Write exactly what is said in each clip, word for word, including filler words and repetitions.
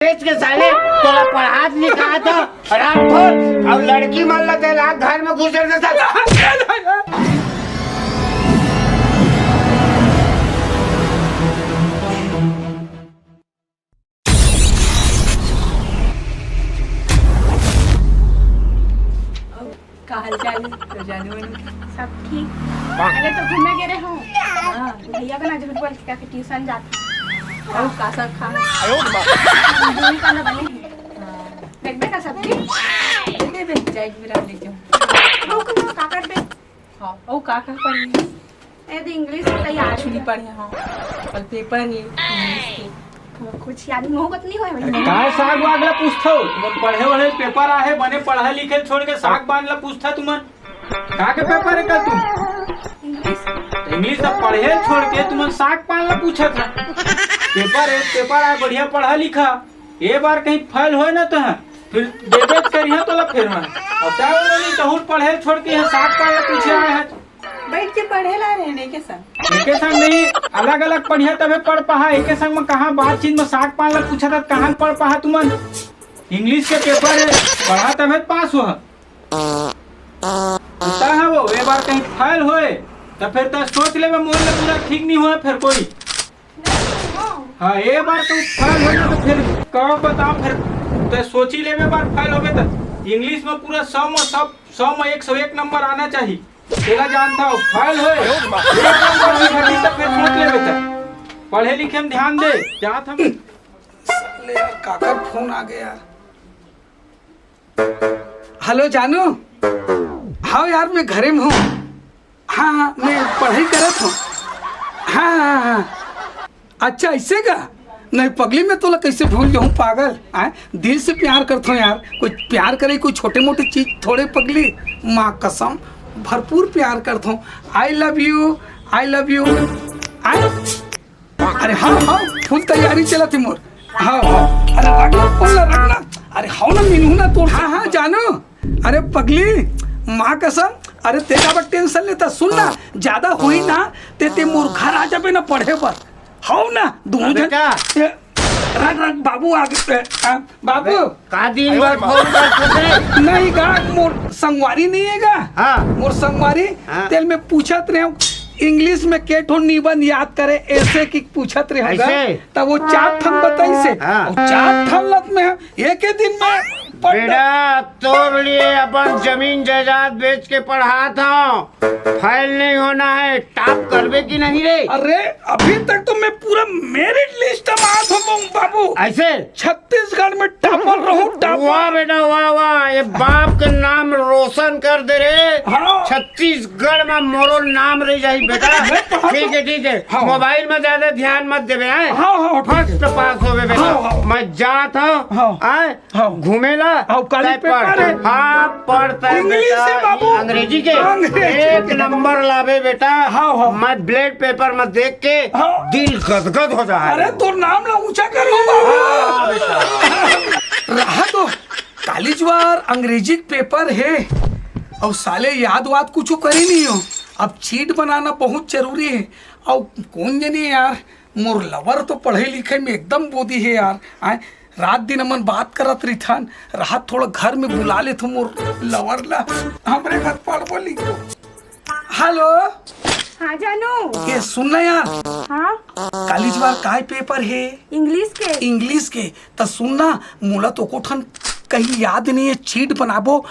बेच के साले तोला पढ़ात लिखात ह, हरामखोर। अउ लड़की मन ला ते ला घर में घुसेड़ देथस। का हाल चाल हे? तो जानू वानू? सब ठीक। पहले तो घूमे गे रहे हूँ। हाँ। भैया का ना झूठ बोल के, का के ट्यूशन जात हूँ। अउ का सब खा? दूरी का ना बने हे। हाँ। देखबे का सब्जी? दे दे, जाए के बेरा ले जाओ। रुक, रुक, का करबे? हाँ, अउ का का पढ़े? ए, तो इंग्लिश में तैयार कुछ नहीं पढ़े, हाँ। कल पेपर हे इंग्लिश के। हाँ, कुछ याद मोहब्बत नहीं होय भाई। काय साग वाग ला पूछथो? तुमन पढ़े वढ़े पेपर आहे, बने पढ़े लिखे छोड़ के साग पान ला पूछथा तुमन। का के पेपर हे कल तुम? इंग्लिश। तो इंग्लिश ला पढ़े छोड़ के तुमन साग पान ला पूछत हा। पेपर हे, पेपर आहे, बढ़िया पढ़ा लिखा। ए बार कहीं फेल होय ना तो है, फिर देबे करिहा तोला फेर मैं। अउ तैं वो नहीं कहूँ पढ़े छोड़ के यहाँ साग पान ला पूछे आए है। बैठ के पढ़े ला रहे हैं, एके संग। एके संग नहीं, अलग-अलग पढ़िया तभे पढ़ पाहा। एके संग में कहाँ बातचीत में साग पान ला पूछा था, कहाँ पढ़ पाहा तुमन? इंग्लिश के पेपर हे, पढ़ा तभे पास होहा। उता है वो, ए बार कहीं फेल होए, त फिर त सोच लेबे, मोर ले पूरा ठीक नहीं होए फिर कोई। हाँ, ए बार तो फेल होए ना, तो फिर का बताओ, फिर त सोच ही लेबे, बार फेल होबे त इंग्लिश में पूरा सौ में, सब सौ में एक सौ एक नंबर आना चाहिए। तेला जानता हूँ, फेल होए। एक नंबर भी घटी त फिर सोच लेबे त। पढ़े लिखे में ध्यान दे, जात हम। साले यार, काकर फोन आ गया यार। हेलो जानू। हाँ यार, मैं घरे में हूँ। हाँ, हाँ, मैं पढ़ाई करत हूँ। हाँ, हाँ, हाँ। अच्छा, ऐसे का? नहीं पगली, मैं तोला कैसे भूल जाऊँ पागल? आय, दिल से प्यार करत हूँ यार। कोई प्यार करे, कोई छोटे मोटे चीज थोड़े पगली। माँ कसम, भरपूर प्यार करत हूँ। I love you, I love you। आय, अरे हाँ, हाँ, फुल तैयारी चलत हे मोर। हाँ, हाँ, अरे रख ना, फोन ला रख ना। अरे हाँ ना, मिलहूँ ना तोर। हाँ, हाँ, जानू। अरे पगली, माँ कसम, अरे ते काबर टेंशन लेता? सुन ना, ज्यादा होई ना, ते, ते मोर घर आ जाबे ना पढ़े बर। हाँ ना, दोनों अरे झन। का? ए, रख, रख, बाबू आ गए। ए, आ, बाबू। का दिन भर फोन करत हे? नहीं गा, मोर संगवारी नहीं हे गा? हाँ। मोर संगवारी, हाँ। तेल में पूछत रहे हूँ, इंग्लिश में के ठो निबंध याद करे, ऐसे की पूछत रहे हूँ गा। ऐसे? तब वो चार ठन बताइस हे। हाँ। वो चार ठन लत में एक ही दिन में पढ़ बेटा, तोर लिए अपन जमीन जायदाद बेच के पढ़ात हूँ। फेल नहीं होना है, टॉप करबे कि नहीं रे? अरे, अभी तक तो मैं पूरा मेरिट लिस्ट में आत हूँ बाबू। ऐसे? छत्तीसगढ़ में टॉपर रहूं, टॉपर। वाह बेटा, वाह, वाह, ये बाप के नाम रोशन कर दे रे। हाँ। छत्तीसगढ़ में मोरो नाम रह जाही बेटा। मैं पढ़ा ठीक है, ठीक है। हाँ। मोबाइल में ज्यादा ध्यान मत देबे, हैं? हाँ, हाँ, ठीक है। फर्स्ट पास होबे बेटा। हाँ, हाँ। मैं जात हूँ। हाँ। आए? हाँ। घूमेला? हाँ, काली तय पेपर पढ़। है। हाँ, पढ़ तय इंग्लिश बेटा, है बाबू। अंग्रेजी के। अंग्रेजी एक के। नंबर लाबे बेटा। हाँ, हाँ। मैं ब्लैक पेपर में देख के हाँ। दिल गदगद हो जाए। अरे, तोर नाम ला ऊंचा कर लो बाबू। हाँ, बेटा। रहा तो कालीज बार अंग्रेजी के पेपर हे, अउ साले याद वाद कुछ करे नहीं हो। अब चीट बनाना बहुत जरूरी हे। अउ कौन जनी यार, मोर लवर तो पढ़े लिखे में एकदम बोदी हे यार। आय, रात दिन हमन बात करत रहिथन, रात थोड़ा घर में बुला लेथो मोर लवर ला, हमरे घर पढ़बो लिखबो। हेलो। हाँ जानू। ए, सुन ना यार। हाँ? कालीज बार काय पेपर हे? इंग्लिश के। इंग्लिश के। त सुन ना, मोला तो एको ठन कहीं याद नहीं हे, चीट बनाबो।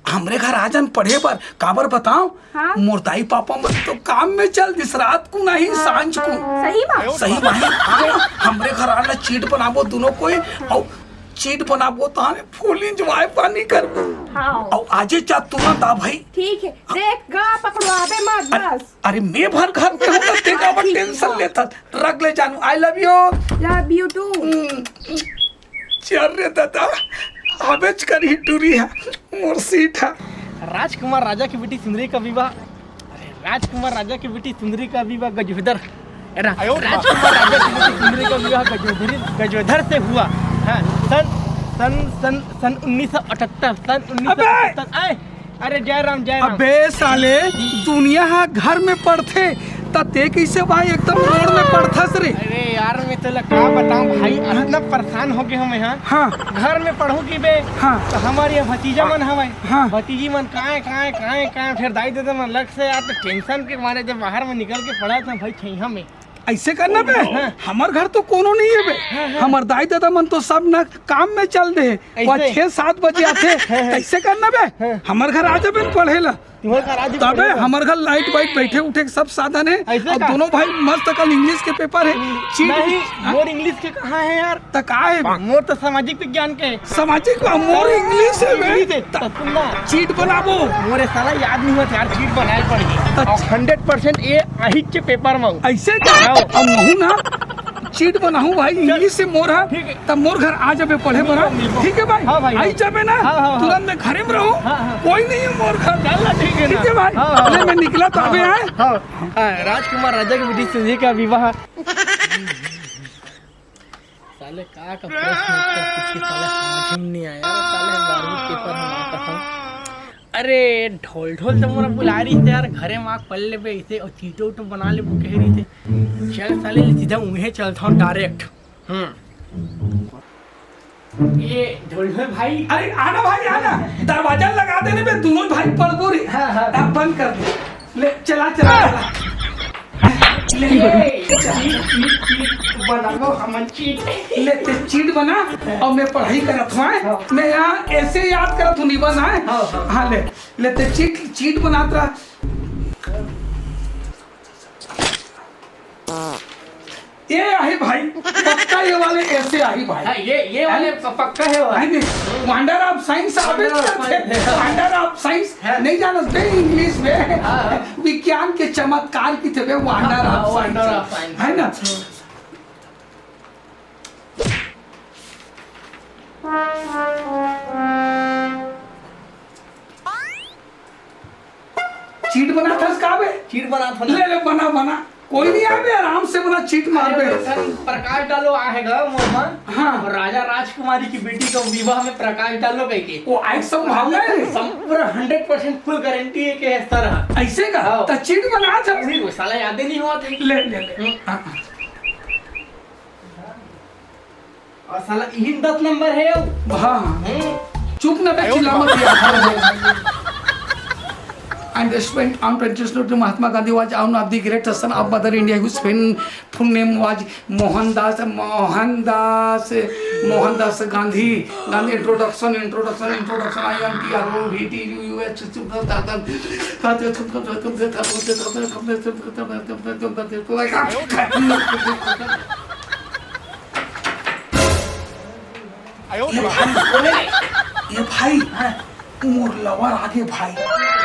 हमरे घर आ जान पढ़े बर, काबर बताओ? हाँ? मोर दाई पापा मन तो काम में चल दिस, रात को नहीं, हाँ। सांझ को। सही बात? सही बात। हाँ, हमरे घर आना, चीट बनाबो दोनों कोई, हाँ। अउ चीट बनाबो तो हमें फुल एंजॉय पानी करबो। हाँ। अउ आजे चा तुरंत आ भाई। ठीक है, देख गा पकड़वाबे मत अरे, बस। अरे मैं भर घर में हूँ ना, ते काबर ठीक है, टेंशन हाँ। लेता। रख ले जानू, I love you। Love you too। हम्म। चल रे दादा, आबेच करही टूरी हा, मोर सीट हा। राजकुमार राजा की बेटी सुंदरी का विवाह, अरे, राजकुमार राजा की बेटी सुंदरी का विवाह गजोधर, अरे, राजकुमार राजा की बेटी सुंदरी का विवाह गजोधरी, गजोधर से हुआ। हाँ, सन, सन, सन, सन उन्नीस सौ अठहत्तर, सन उन्नीस सौ अठहत्तर। आए, अरे जय राम, जय राम। अबे साले, दुनिया हा घर में पढ़थे, त ते कइसे भाई एकदम रोड में पढ़थस रे? अरे यार, मैं तोला का बताऊं भाई, अतना परेशान हो गे हंव मैं, हां। हां। घर में पढ़हूं कहिबे, हां। त हमर ये भतीजा मन हवय, हां। भतीजी मन काय, काय, काय, काय, फेर दाई ददा मन लग से यार, त टेंशन के मारे जब बाहर में निकल के पढ़त हंव भाई, ठइहा में। अइसे करना बे, हां। हमर घर तो कोनो नइ हे बे। हां, हां। हमर दाई ददा मन तो सब ना काम में चल दे हे। अइसे? वो छह सात बजे आथे। हां, हां। त अइसे करना बे, हां। हमर घर आ जाबे न पढ़े ला। तुम्हर घर आ जाबे तबे पढ़े ला। हमर घर लाइट वाइट, बइठे उठे के सब साधन हे। अइसे अउ का? दोनों भाई मस्त कल इंग्लिश के पेपर हे। चीट नहीं, हां? मोर इंग्लिश के कहां हे यार? त का हे बे? मोर तो सामाजिक विज्ञान के। सामाजिक वा, मोर इंग्लिश हे बे। इंग्लिश हे, त सुन ना। चीट बनाबो। मोरे साला याद नइ होत यार, चीट बनाए पड़ही। त अउ हंड्रेड परसेंट ए आही के पेपर म। अइसे का? हां। अब महूं ना चीट बनाहूं भाई, चल। इंग्लिश से मोर हे, ठीक हे। त मोर घर आ जाबे पढ़े बर, बिल्कुल, बिल्कुल। ठीक हे भाई? हां भाई, आई हां। जाबे ना, हां, हां, हां। तुरंत मैं घरे में रहूं, हां, हां। कोई नइ हे मोर घर। चल ना, ठीक हे ठीक ना। हे भाई, हां, हां। ले मैं निकलत हंव अबे, हां। हां, हां, राजकुमार राजा के बेटी संजय का विवाह। साले का का प्रश्न उत्तर पूछही, साले समझ में नइ आय यार, साले बारहवीं पेपर हे, मैं कहूं। अरे, ढोल ढोल तो मोला बुला रहिस यार, घरे म आके पढ़ लेबे अइसे, अउ चीटो उटो बना लेबो कहे रहिस। चल साले, सीधा उहें चलथंव direct। हम्म। ए, ढोल ढोल भाई। अरे, आना भाई, आना। दरवाजा लगा देने पे दोनों भाई पढ़बो रे। हां, हां। अब बंद कर दे। ले, चला, चला, चला। ले, ले, चीट, चीट, चीट बनाबो हमन चीट। ले, ते चीट बना अउ मैं पढ़ाई करत हंव। हां। मैं यहां अइसे याद करत हंव निबंध आय। हां, हां। हां, ले, ले, ते चीट, चीट बनात रह। ए आही भाई, पक्का ए वाले अइसे आही भाई। हां, ए, ए वाले प-, पक्का हे भाई। नहीं, नहीं, wonder of science आबे wonder of करथे। Science। Wonder of science। हां। नइ जानस बे इंग्लिश में। हां, हां। विज्ञान के चमत्कार कथे बे, wonder हां, of science। Wonder of science। हे ना? हम्म। चीट बनाथस का बे? चीट बनात हंव ना। ले, ले, बना, बना। कोई नइ आबे, आराम से बना, चीट मारबे। अरे, प्रकाश डालो आहे गा मोर मन। हां। अउ राजा राजकुमारी के बेटी के विवाह में प्रकाश डालो कहिके। वो आय संभावना हे? सम-, पूरा हंड्रेड परसेंट full guarantee हे के सर ह। अइसे का? हां। त चीट बनाथस। अरे, वो साला यादे नइ होवत हे। ले, ले, ले। हम्म। हां, हां। अउ साला इही दस नंबर हे अउ। हां। हम्म। चुप ना बे, चिल्ला मत यार। And respect and gratitude to Mahatma Gandhi was one of the greatest son of Mother India whose pen, full name was Mohandas, Mohandas, Mohandas Gandhi. Gandhi introduction, introduction, introduction, I M T R O V T U U H. ए भाई, ए भाई, मोर lover आगे भाई,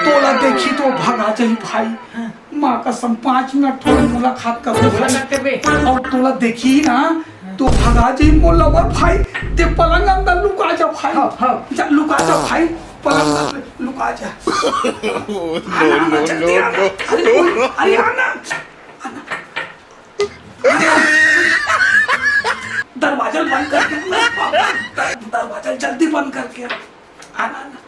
तोला देखही त भगा जाही भाई। माँ कसम, पाँच मिनट थोड़ा मुलाकात कर ले भाई। अउ तोला देखही ना, त भगा जाही मोर लवर भाई। ते पलंग अंदर लुका जा भाई। हाँ, हाँ। जा, लुका जा भाई, पलंग अंदर लुका जा। आना, आना, जल्दी आना। अरे, अरे, आना। दरवाजा बंद करके, दरवाजा जल्दी बंद करके आना ना।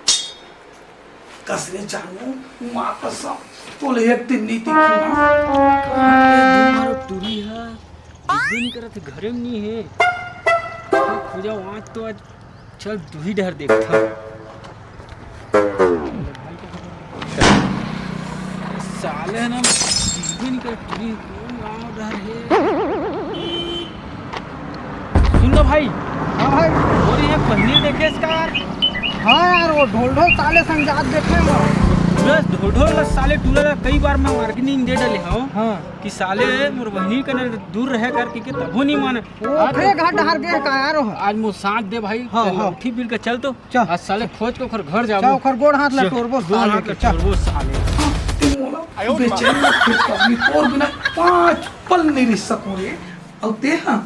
कस रे जानू, माँ कसम, तोले एक दिन नहीं दिखी ना। कहाँ के दिन मारो टूरी है, एक दिन करत घरे में नहीं है। खोजा वहाँ तो आज चल, दुही डहर देखथन। साले ह ना, दिखबे नइ करे, टुरी कोन गाँव डहर हे? सुन ना भाई। हाँ भाई। अउ इहाँ पहिली देखेस का यार? हाँ यार, वो ढोल ढोल साले संग जात देखे हँव। बस ढोल ढोल ला साले टूरा ला कई बार मैं warning दे डले हँव हाँ। कि साले मोर बहिनी कने दूर रहे करके, के तभो नइ माने। वो ओकरे घर डहर गे का यार हो? आज मोर साथ दे भाई, हाँ, चल, हाँ। उठी बिल के चल तो। चल। आज साले खोज के ओकर घर जाबो। चल, ओकर गोड़ हाथ ला चल, टोरबो गोड़ साले हाथ के, ला चल। टोरबो साले। ते मोला बेचैन मत कर, कभी तोर बिना पाँच पल नहीं रह सकूं रे। अउ ते हाँ,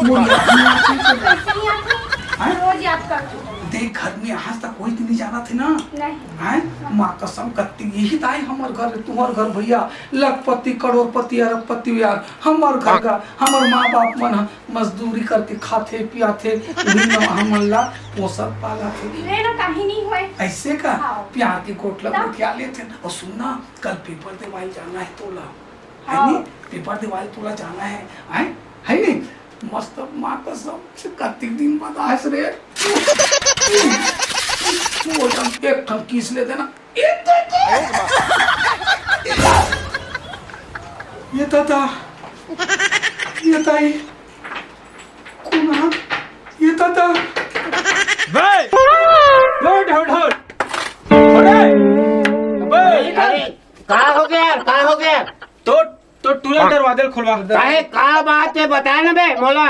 मोर याद नहीं आती तो। कैसे नहीं आती? हाँ? रोज याद करती हूँ। देख, घर में आज तक कोई नहीं जाना थे ना। नहीं। हैं? माँ कसम करती, यही ताई हमर घर, तुम्हर घर भैया, लखपति, करोड़पति, अरबपति यार, हमर घर का, हमर माँ बाप मन ह मजदूरी करके खाथे, पियाथे, उही म हमन ला पोसत पालत हे। ले ना, काहे नहीं होय? ऐसे का? हाँ। प्यार के गोठ ला तब? गोठिया लेथे। अउ सुन ना, कल पेपर देवाए जाना हे तोला। है नी? पेपर देवाय तोला जाना है, हैं? है नी? मस्त माँ कसम से कतिक दिन बाद आयस रे। वो जब एक ठन किस ले देना। ये दादा, ये दाई, कुना, ये दादा। बे! ढोल, ढोल, ढोल। अरे! अबे! अरे, का हो गया? का हो गया? तो, तो टूरा दरवाजा ल खोलवा। काहे, का बात है, बता ना बे, मोला।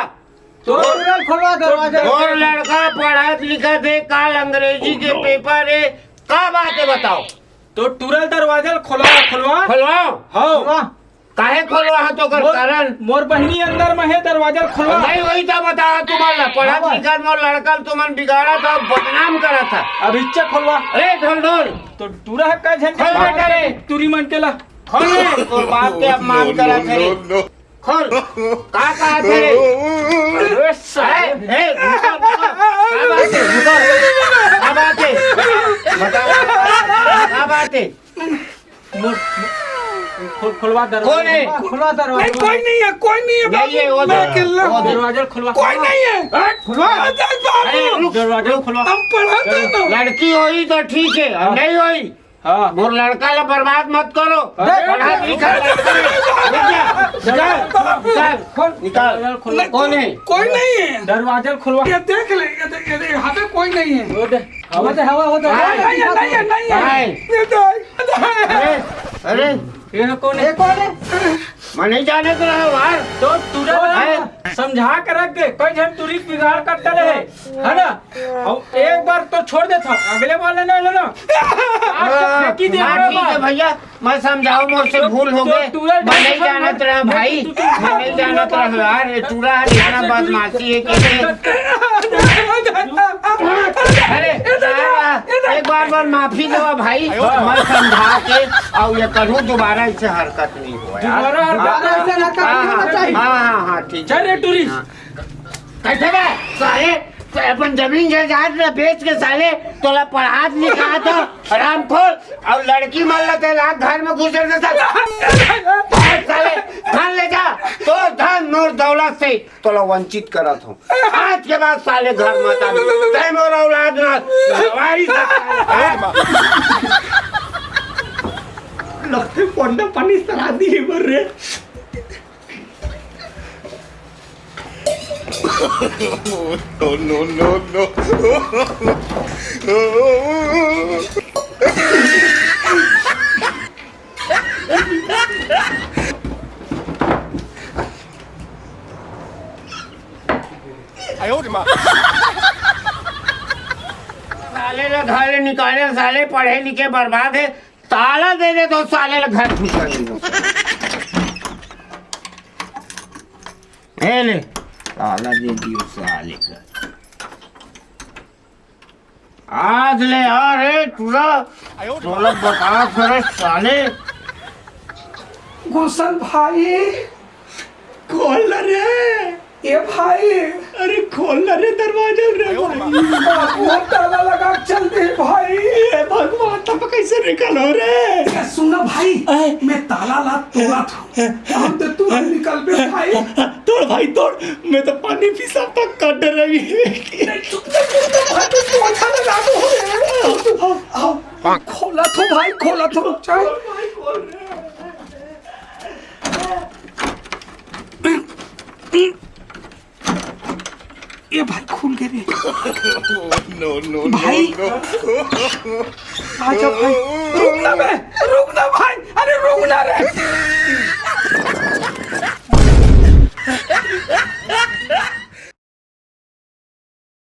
तो टूरा ल खोलवा दरवाजा। और लड़का पढ़त लिखत है, काल अंग्रेजी के पेपर है, का बात है बताओ? तो टूरा ल दरवाजा ल खोलवा, खोलवा। खोलवाओ। हाँ। खोलवा। काहे खोलवा है तो कर मोर, कारण? मोर बहिनी अंदर में है, दरवाजा ल खोलवा। नहीं वही तो बता तुम्हारा, पढ़त हाँ। लिखत मोर लड़का ल तुमन बिगाड़ा था, बदनाम करा था। अब इच्छा खोलवा। अरे ढोल ढोल। तो टूरा है का झन खोल बेटा रे। टूरी मन के ला। खोल रे, तोर बाप के अपमान करा थे रे। खोल। का कहा थे रे? अरे साले। ए, ए, रुको, रुको। का बात है? रुको। का बात है? बता। का बात है? मोर, खोल, खोलवा दरवाजा। कौन है? खोलवा दरवाजा। नहीं, कोई नहीं है, कोई नहीं है नहीं बाबू, है, वो मैं तो, अकेला वो हूँ। तो। दरवाजा खोलवा। कोई नहीं है। हट। खोलवा। अजय बाबू। अरे, रुक, दरवाजा रुक। खोलवा। हम पढ़ा था ना। लड़की होई तो ठीक है, और हाँ। नहीं होई। हाँ। मोर लड़का ला बर्बाद मत करो। अरे, पढ़ा लिखा लड़का है। रुक जा, निकाल, निकाल, निकाल। दरवाजा खोलवा। कौन है? कोई नहीं है। दरवाजा खोलवा। ये देख ले, ये देख, ये देख, यहाँ पे कोई नहीं है। वो दे, हवा दे, हवा, हवा दे। हाँ। नहीं है, नहीं है, नहीं है। हाँ। ये तो अरे, अरे। ये कौन है? ये कौन है? मैं नहीं जाने तो रहा यार। तो टूरा है? समझा के रख दे, कोई झन टूरी बिगाड़ कर टले है, है ना? और एक बार तो छोड़ देता, अगले बार लेना, लेना। आज तो हाँ, फेंकी दे, हाँ, अगले ठीक है बार। भैया, मैं समझाऊँ, मुझसे तो, भूल हो तो गए, टूरा मैं नहीं टूरा जानत रहा मैं भाई, तो, तो, मैं नहीं जानत रहा यार, ये टूरा है, इतना बदमाशी है, कैसे? अरे, यार, एक बार, बार माफी दो भाई, मैं समझा के, और ये करूँ दोबारा, इससे हरकत नहीं हो यार। दोबारा हरकत हाँ, नहीं होना चाहिए। हाँ, हाँ, हाँ, हाँ, ठीक चल रे है। टूरी। हाँ। कैसे बे? साले, तो अपन जमीन जायदाद ला बेच के साले, तोला पढ़ात लिखात हो, हरामखोर, और लड़की मन ला ते लाख घर में घुसर देता। साले, धन ले जा, तोर धन मोर दौलत से तोला वंचित करत हूँ। आज के बाद साले घर मत आबे। तै मोर औलाद ना, वारिस लगथे पोंडा पानी सरा दिए बर रे। No, no, no, no। साले ला घर ले निकाले, साले पढ़े लिखे बर्बाद है, ताला दे दे तो साले ला घर घुसा दे। ए ले, ताला दे दियो साले का। आज ले आ रे टूरा, तोला बता थे रे साले। गुलशन भाई। खोल ना रे। ए भाई। अरे खोल ना रे दरवाजा रे भाई। बाबू, हम ताला लगा के चल दे भाई। ए भगवान, तब कैसे निकलो रे? ए, सुन ना भाई, आए। मैं ताला ला तोड़ा था। हम तो तू निकल बे भाई। तोड़ भाई तोड़, मैं तो पानी पी सब तक काट रही। नहीं, चुप कर, चुप कर, भाई, तू तो अच्छा लगा दो। आओ, आओ, खोला तो भाई, खोला तो, चल। ए भाई, खुल गे रे। No, no, no, भाई। No। आजा भाई, रुक ना बे, रुक ना भाई, अरे रुक ना रे।